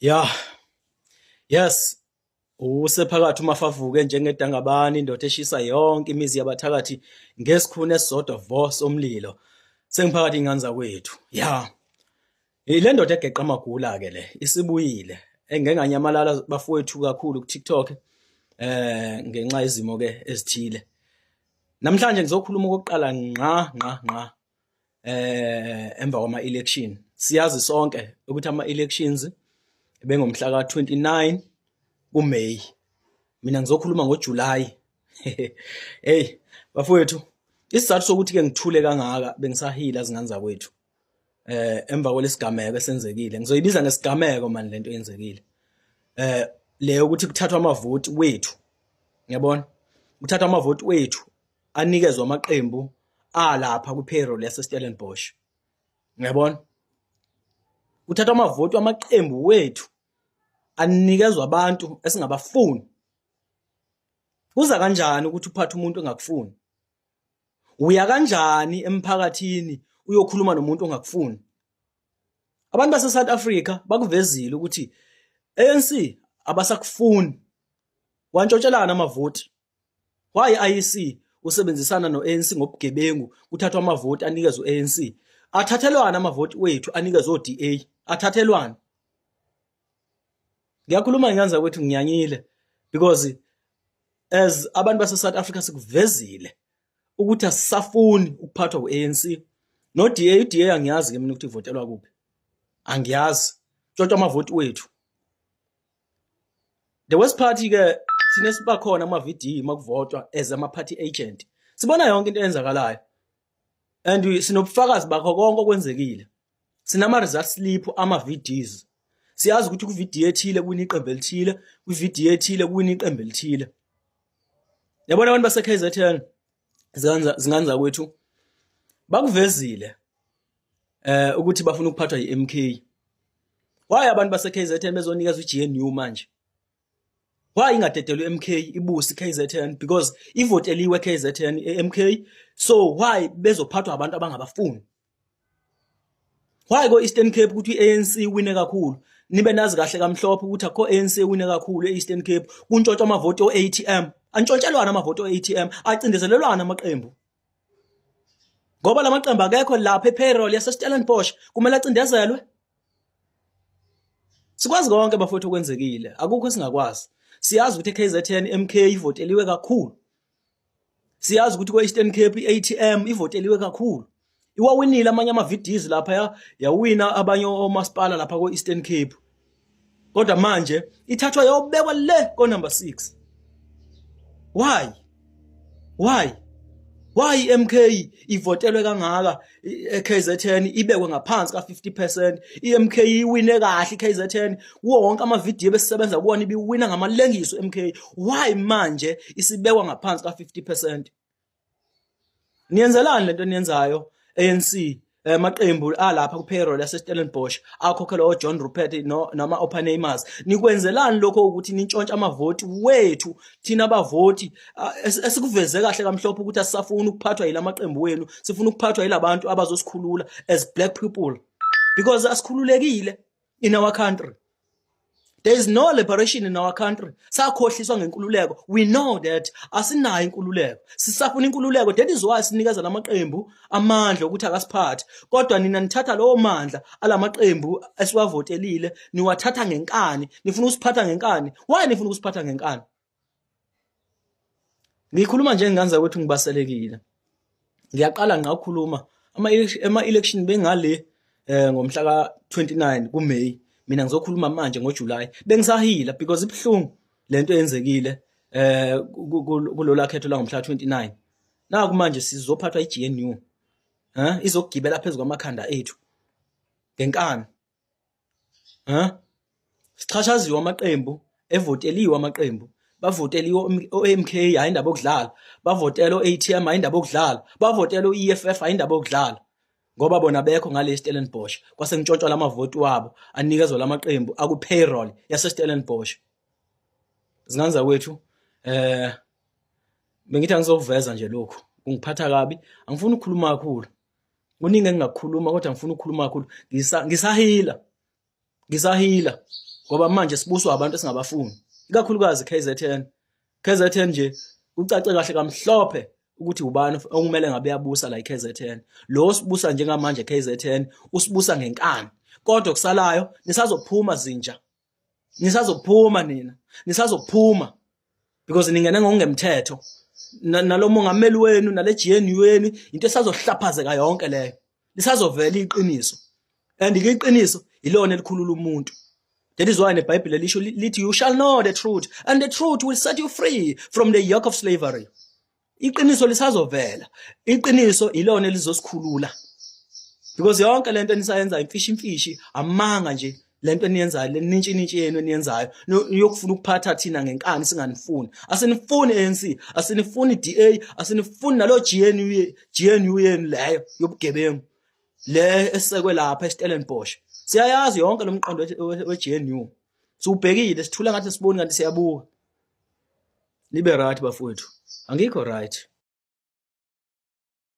Yeah. Yes. Usephakathi uMafavuke njengedangabani indoda eshisa yonke imizi yabathakathi ngesikhuni esisodwa vo somlilo. Sengiphakathi ingane zakwethu. Yeah. Le ndoda egeqa amagula ke le isibuyile. Engeke nganyamalala bafowethu kakhulu ku TikTok ngenxa yezimo ke ezithile. Namhlanje ngizokhuluma okokuqala ngqa ngqa ngqa emva kwama election. Siyazi sonke ukuthi ama elections bengomhla ka 29 kuMay. Mina ngizokhuluma ngoJuly. Hey bafowethu, isizathu sokuthi ke ngithule kangaka, bengisahila zingane zakwethu. Emva kwalesigameko esenzekile, ngizoyibiza ngesigameko manje lento eyenzekile. Le ukuthi kuthathwa amavoti wethu. Ngiyabona? Kuthathwa amavoti wethu anikezwa amaqembu alapha kwi-payroll yase-Stellenbosch. Ngiyabona? Kuthathwa amavoti amaqembu wethu anikezwa abantu esingabafuni. Kuza kanjani ukuthi uphathe umuntu engakufuni? Uya kanjani emphakathini uyokhuluma nomuntu ongakufuni? Abantu base South Africa bakuvezile ukuthi ANC abasakufuni. Wantshontshelana amavoti. Why IEC usebenzisana no-ANC ngobugebengu, kuthathwa amavoti anikezwe u-ANC? Athathelwana amavoti wethu anikezwe o-DA, athathelwana. Ngiyakhuluma ngenza kwethu nginyanyile because as abantu base South Africa sikuvezile ukuthi asisafuni ukuphathwa u-ANC no DA. I-DA angiyazi ke mina ukuthi ivotelwa kuphi, angiyazi. Tshontsha amavoti wethu. The worst part ke, thina siba khona ama VD makuvotwa as ama party agent, sibona yonke into eyenzakalayo and sinobufakazi bakho konke okwenzekile. Sinama result slip ama VDs, siyazi ukuthi ku VD ethile kuwina iqembu elithile, ku VD ethile kuwina iqembu elithile. Yabona, abantu base KZN, zingane zakwethu, bakuvezile ukuthi bafuna ukuphathwa yiMK. Why abantu base KZN bezonikeza uGNU manje? Why ingadedelwa iMK ibuse KZN? Because ivoteliwe KZN eMK, so why bezophathwa abantu abangabafuni? Why ko Eastern Cape ukuthi iANC iwine kakhulu, nibe nazi kahle kamhlophe ukuthi akho ANC ewine kakhulu eEastern Cape? Kuntshontshwa amavoti oATM, antshontshelwana amavoti oATM, acindezelelwana amaqembu ngoba lamaqembu akekho lapha epayroll yase Stellenbosch, kumele acindezelwe. Sikwazi konke bafowethu okwenzekile, akukho esingakwazi. Siyazi ukuthi eKZN MK ivoteliwe kakhulu, siyazi ukuthi ko-Eastern Cape i-ATM ivoteliwe kakhulu, iwawinile amanye ama-VDs lapha, yawina abanye omasipala lapha ko-Eastern Cape, kodwa manje ithathwa yobekwa le ko-number 6. Why, why, why MK ivotelwe kangaka eKZN ibekwe ngaphansi ka50%? iMK iwine kahle iKZN kuwo wonke ama video besisebenza kuwona, ibiwina ngamalengiso MK. Why manje isibekwa ngaphansi ka50%? Niyenzelani lento eniyenzayo, ANC, amaqembu alapha ku payroll yase Stellenbosch akhokhelwa oJohn Rupert no nama Oppenheimers? Nikwenzelani lokho ukuthi nintshontsha amavoti wethu thina abavoti esikuveze kahle kamhlophe ukuthi asisafuni ukuphathwa yilamaqembu wenu, sifuna ukuphathwa yilabantu abazosikhulula as black people, because asikhululekile in our country? There is no liberation in our country. Sakhohliswa ngenkululeko. We know that asinayo inkululeko. Sisafuna inkululeko. That is why sinikeza lamaqembu amandla ukuthi akasiphathe. Kodwa nina nithatha lowo mandla alamaqembu esiwavotelile, niwathatha ngenkani. Nifuna usiphatha ngenkani. Why nifuna ukusiphatha ngenkani? Ngikhuluma nje ngane zakwethu ngibaselekile. Ngiyaqala ngqa ukukhuluma. Ama election bengale ngomhla ka 29 kuMay. Mina ngizokhuluma manje ngoJuly. Bengisahila because ibhlungu lento eyenzekile kulola khetho la ngomhla 29. Naku manje sizophathwa iGNU. Izokugibela phezulu kwamakhanda ethu ngenkani. Sixhashaziwe amaqembu, evoteliwe amaqembu, bavoteliwe o-MK, hayi indaba okudlala, bavotela o-ATM, hayi indaba okudlala, bavotela o-EFF, hayi indaba okudlala, ngoba bona bekho ngale Stellenbosch, kwase ntshontshwa lamavoti wabo anikezwa lamaqembu aku payroll yase Stellenbosch. Zingane zakwethu, bengithi angizokuveza nje lokhu, kungiphatha kabi, angifuni ukukhuluma kakhulu. Kuningi engingakukhuluma kodwa ngifuna ukukhuluma kakhulu. Ngisahila. Ngisahila. Ngoba manje sibuswa abantu esingabafuni, ikakhulukazi KZN. KZN nje kucace kahle kamhlophe ukuthi ubani okumele ngabe yabusa la iKZN. Lo sibusa njengamanje KZN usibusa ngenkani, kodwa kusalayo nisazophuma zinja, nisazophuma nina, nisazophuma because ningene ngokungemthetho. Nalo mongameli wenu nale GNU yenu, into esazohlaphazeka yonke leyo. Lisazovela iqiniso, and ke iqiniso ilona elikhulula umuntu. That is why neBhayibheli lisho lithi, "You shall know the truth and the truth will set you free from the yoke of slavery." Iqiniso lisazovela, iqiniso ilona elizosikhulula, because yonke lento enisayenza imfishi imfishi, amanga nje lento eniyenzayo, le nintshi nintshi yenu eniyenzayo yokufuna ukuphatha thina ngenkani. Singanifuni, asinifuni ANC, asinifuni DA, asinifuni nalo GNU, GNU yenu leyo yobugebengu le esekwe lapha eStellenbosch. Siyayazi yonke lo mqondo we-GNU, siwubhekile, sithula ngathi siboni kanti siyabuka. Nibe right bafowethu, angikho right.